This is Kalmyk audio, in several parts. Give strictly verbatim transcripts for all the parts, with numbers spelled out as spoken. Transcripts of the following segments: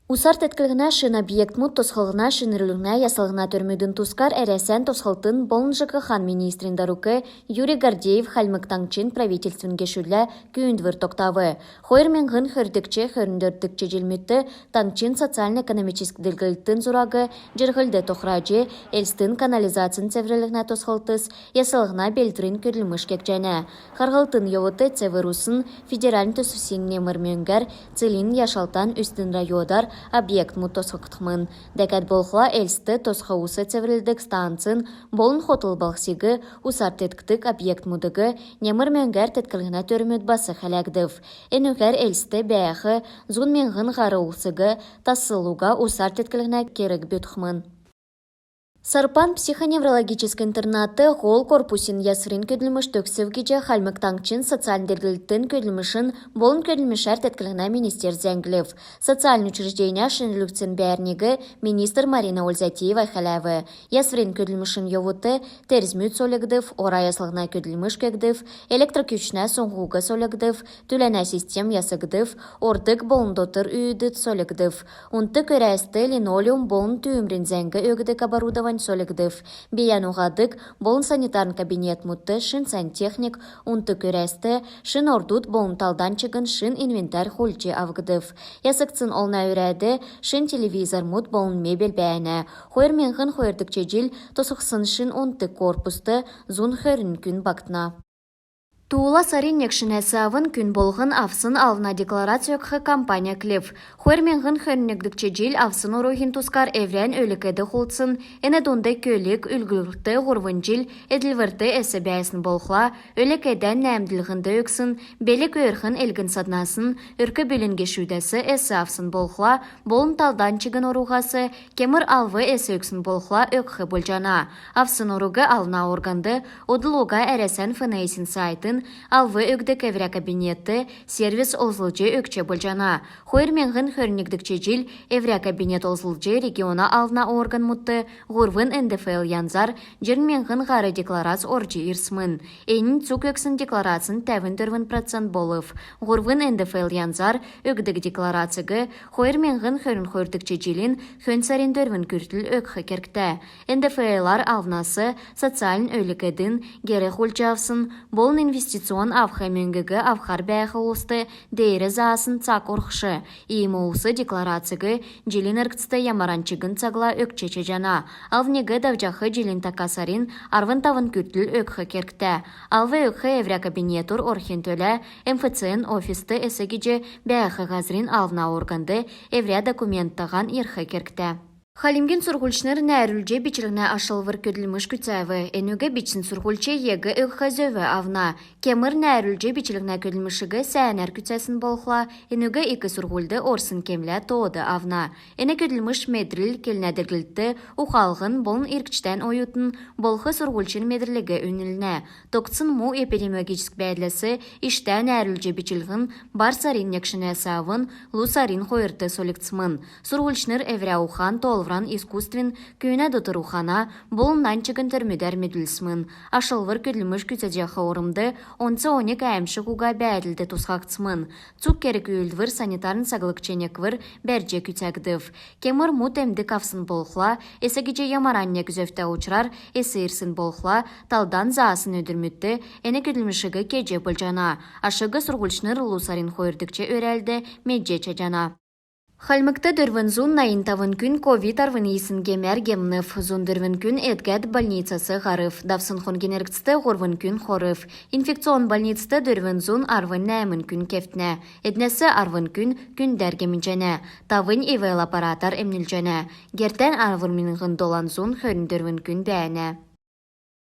Усар тетклһнә шин объектмуд тосхлһна, шинрүллһнә, яслһна төрмүдин тускар Әрәсән тосхлтын болн ЖКХ-н министрин дарук Юрий Гордеев Хальмг Таңһчин правительствин гешүдлә күүндвр тогтав. Хойр миңһн хөрдгч — хөрн дөрвдгч җилмүдт таңһчин социальн-экономическ делгрлтин зураг җирһлд тохраҗ, Элстин канализацин цеврллһнә тосхлтс яслһна белдврин көдлмш кегдҗәнә. Харһлтын йовудт «Цевр усн» федеральн төсвин немр мөңгәр Целинн, Яшалтан, Үстин районар объектмуд тосхгдхмн. Дәкәд болхла Элстд тосх ус цеврлдг станцин болн хотл балһсиг усар теткдг объектмудыг немр мөңгәр тетклһнә төрмүд бас хәләгдв. Энүгәр Элстд бәәх зун миңһн һар улсиг таслл уга усар тетклһнә керг бүтхмн. Сарпан психоневрологическ интернатд һол корпусин ясврин көдлмш төгсв гиҗ Хальмг Таңһчин социальн делгрлтин, көдлмшин болн көдлмшәр тетклһнә министр зәңглв. Социальн учрежденин шинрүлгдсн бәәрниг министр Марина Ользятиева хәләв. Ясврин көдлмшин йовудт терзмүд сольгдв, ора яслһна көдлмш кегдв, электр күчнә суңһуг сольгдв, түләнә систем ясгдв, ордг болн дотр үүд сольгдв. Унтдг өрәст линолеум болн түүмрин зәңг өгдг оборудовань сольгдв. Бийән уһадг болн санитарн кабинетмүдт шин сантехник, унтдг өрәст шин ордуд болн талдан чигн шин инвентарь хулдҗ авгдв. Ясгдсн олна өрәд шин телевизормуд болн мебель бәәнә. Хойр миңһн хойрдгч җил тосхсн шин унтдг корпуст зун хөрн күн багтна. Туула сарин негнәс авн күн болһн авсн алвна декларац өгх кампань эклв. Хойр миңһн хөрн негдгч җил авсн оруһин тускар эврән өлг-эд хулдсн, эн дунд көлг, үлгүрт, һурвн җил эдлврт эс бәәсн болхла, өлг-эдән нәәмдлһнд өгсн, белг өөрхн элгн-саднасн, өрк-бүлин гешүдәс эс авсн болхла болн талдан чигн оруһас кемр алв эс өгсн болхла, өгх болҗана. Авсн оруг алвна органд одл уга Әрәсән ФНС-ин сайтын алв өгдг эврә кабинетт сервис олзлҗ өгч болҗана. Хойр миңһн хөрн негдгч җил эврә кабинет олзлҗ региона алвна органмудт һурвн НДФЛ янзар җирн миңһн һар декларац орҗ ирсмн. Эннь цуг өгсн декларацин тәвн дөрвн процент болв. Һурвн НДФЛ янзар өгдг декларациг хойр миңһн хөрн хойрдгч җилин хөн сарин дөрвн күртл өгх кергтә. НДФЛ-ар алвнас социальн, өлг-эдин, гер хулдҗ авсн болн инвестиционн авх мөңгиг авхар бәәх улст деер заасн цаг орхш. Иим улс декларациг җилин эргцд ямаран чигн цагла өгч чадҗана. Алвниг давҗах җилин така сарин арвн тавн күртл өгх кергтә. Алв өгх эврә кабинетүр орхин төлә МФЦ-н офист эс гиҗ бәәх һазрин алвна органд эврә документтаһан ирх кергтә. Хальмгин сурһульчнр нәәрүлҗ бичлһнә ашлвр көдлмш күцәв. Энүг бичсн сурһульч ЕГЭ өгх зөв авна. Кемр нәәрүлҗ бичлһнә көдлмшиг сәәнәр күцәсн болхла, энүг ик сурһульд орсн кемлә тоод авна. Эн көдлмш медрл, келнә делгрлт, ухалһн болн иргчдән оютн болх сурһульчин медрлиг үнлнә. Тогтсн му эпидемиологическ бәәдләс иштә нәәрүлҗ бичлһн бар сарин негнәс авн лу сарин хойрт сольгдсмн. Сурһульчнр эврә ухан-тоолвран искусствин, күүнә дотр ухана болн нань чигн төрмүдәр медүлсмн. Ашлвр көдлмш күцәҗәх ормд онц оньг әәмшг уга бәәдлд тусхагдсмн. Цуг керг-үүлдвр санитарн саглгч неквр бәрҗ күцәгдв. Кемр му темдг авсн болхла, эс гиҗ ямаран нег зөвтә учрар эс ирсн болхла, талдан заасн өдрмүдт эн көдлмшиг кеҗ болҗана. Ашиг сурһульчнр лу сарин хойрдгч өрәлд медҗ чадҗана. Хальмгт дөрвн зун найн тавн күн ковид арвн йисн гемәр гемнв, зун дөрвн күн эдгәд больницас һарв. Давсн хонгин эргцд һурвн күн хорв. Инфекционн больницд дөрвн зун арвн нәәмн күн кевтнә. Эднәс арвн күн күндәр гемнҗәнә, тавнь ИВЛ аппаратар эмнүлҗәнә. Гертән арвн миңһн долан зун хөрн дөрвн күн бәәнә.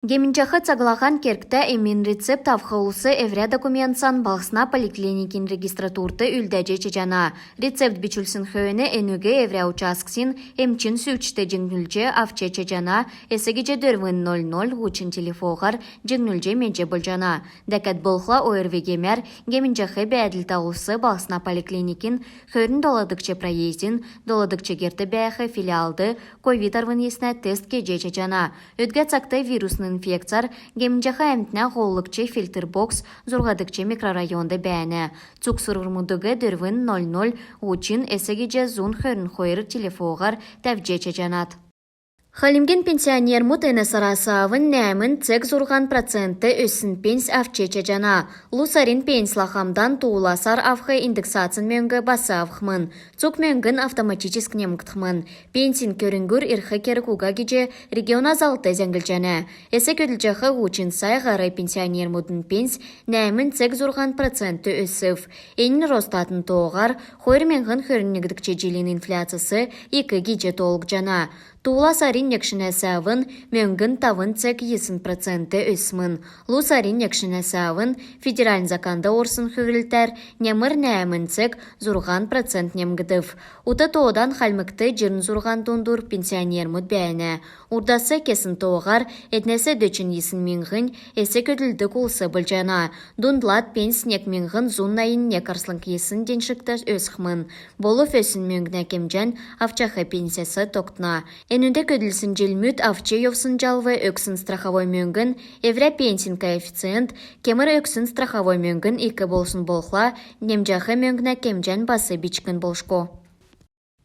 Гемнҗәх цаглаһан кергтә эмин рецепт авх улс эврә документсан балһсна поликлиникин регистратурт үлдәҗ чадҗана. Рецепт бичүлсн хөөн энүг эврә участксин эмчин сүүчт җиңнүлҗ авч чадҗана, эс гиҗ дөрвн ноль ноль һучн телефоһар җиңнүлҗ медҗ болҗана. Дәкәд болхла ОРВИ гемәр гемнҗәх бәәдлтә улс балһсна поликлиникин хөрн доладгч проездин доладгч герт бәәх филиалд ковид арвн йиснә тест кеҗ чадҗана. Өдгә цагт вирусн инфекцәр гемнҗәх әмтнә һоллгч фильтр бокс зурһадгч микрорайонд бәәнә. Цуг сурврмудыг дөрвн ноль ноль һучн эс гиҗ зун хөрн хойр телефоһар тәвҗ чадҗанат. Хальмгин пенсионермүд эн сарас авн нәәмн цег зурһан процент өссн пенсь авч чадҗана. Лу сарин пенсьлә хамдан туула сар авх индексацин мөңг бас авхмн. Цуг мөңгн автоматическ немгдхмн. Пенсин көрңгүр ирх керг уга гиҗ региона заллт зәңглҗәнә. Эс көдлҗәх һучн сай һар пенсионермүдин пенсь нәәмн цег зурһан процент өсв. Эннь Росстатин тооһар хойр миңһн хөрн негдгч җилин инфляцяс ик гиҗ тоолгдҗана. Туула сарин нег шинәс авн мөңгн тавн цег йисн процент өссмн. Лу сарин нег шинәс авн федеральн законд орсн хүврлтәр немр нәәмн цег зурһан процент немгдв. Ут тоодан Хальмгт җирн зурһан дундур пенсионермүд бәәнә. Урдас кесн тооһар эднәс дөчн йисн миңһнь эс көдлдг улс болҗана. Дундлад пенсь нег миңһн зун найн нег арслң йисн деншгт өсхмн. Болв өссн мөңгнә кемҗән авчах пенсяс тогтна. Энүнд көдлсн җилмүд, авч йовсн җалв, өгсн страховой мөңгн, эврә пенсин коэффициент, кемр өгсн страховой мөңгн ик болсн болхла, немҗәх мөңгнә кемҗән бас бичкн болшго.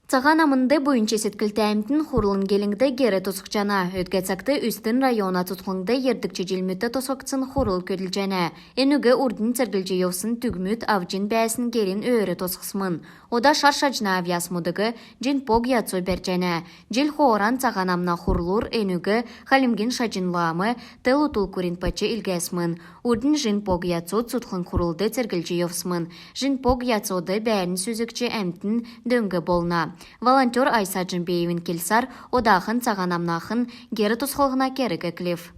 Цаһан Амнд буйнч седклтә әмтн хурлын гелңд гер тосхҗана. Өдгә цагт Үстин района цутхлңд йирдгч җилмүдт тосхгдсн хурл көдлҗәнә. Энүг урднь церглҗ йовсн түгмүд авҗин бәәсн герин өөр тосхсмн. Ода шар шаҗна авъясмудыг Җин-Пог Яцу бәрҗәнә. Җил хооран Цаһан Амна хурлур энүг Хальмгин Шаҗн лам Тэлу Тулку Ринпоче илгәсмн. Урднь Җин-Пог Яцу цутхлң хурлд церглҗ йовсмн. Җин-Пог Яцуд бәәрн сүзгч әмтн дөң болна. Волонтер Айса Джимбеевин келсәр, одахн Цаһан Амнахн гер тосхлһна керг эклв.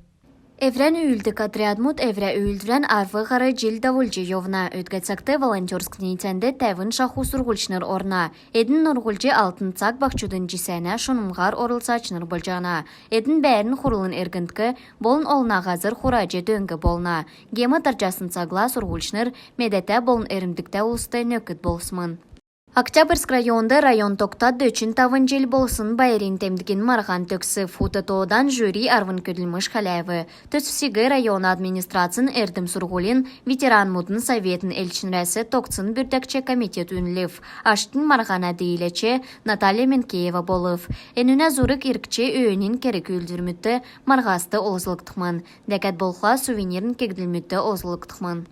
Эврән үүлддг отрядмуд эврә үүлдврән арв һар җил давулҗ йовна. Өдгә цагт волонтерск ниицәнд тәвн шаху сурһульчнр орна. Эдн нурһлҗ «Алтн цаг» баһчудын җисәнә шунмһар орлцачнр болҗана. Эдн бәәрн хурлын эргндк болн олна һазр хураҗ дөң болна. Гем тарҗасн цагла сурһульчнр медәтә болн эрмдгтә улст нөкд болсмн. Октябрьск районд район тогтад дөчн тавн җил болсн байрин темдгин марһан төгсв. Ут тоодан жюри арвн көдлмш хәләв. Төсвсиг района администрацин, эрдм-сурһулин, ветеранмудын советин элчнрәс тогтсн бүрдәгч комитет үнлв. Аштнь марһана дииләч Наталья Менкеева болв. Энүнә зург иргч өөнин керг-үүлдврмүдт, марһаст олзлгдхмн. Дәкәд болхла сувенирн кегдлмүдт олзлгдхмн.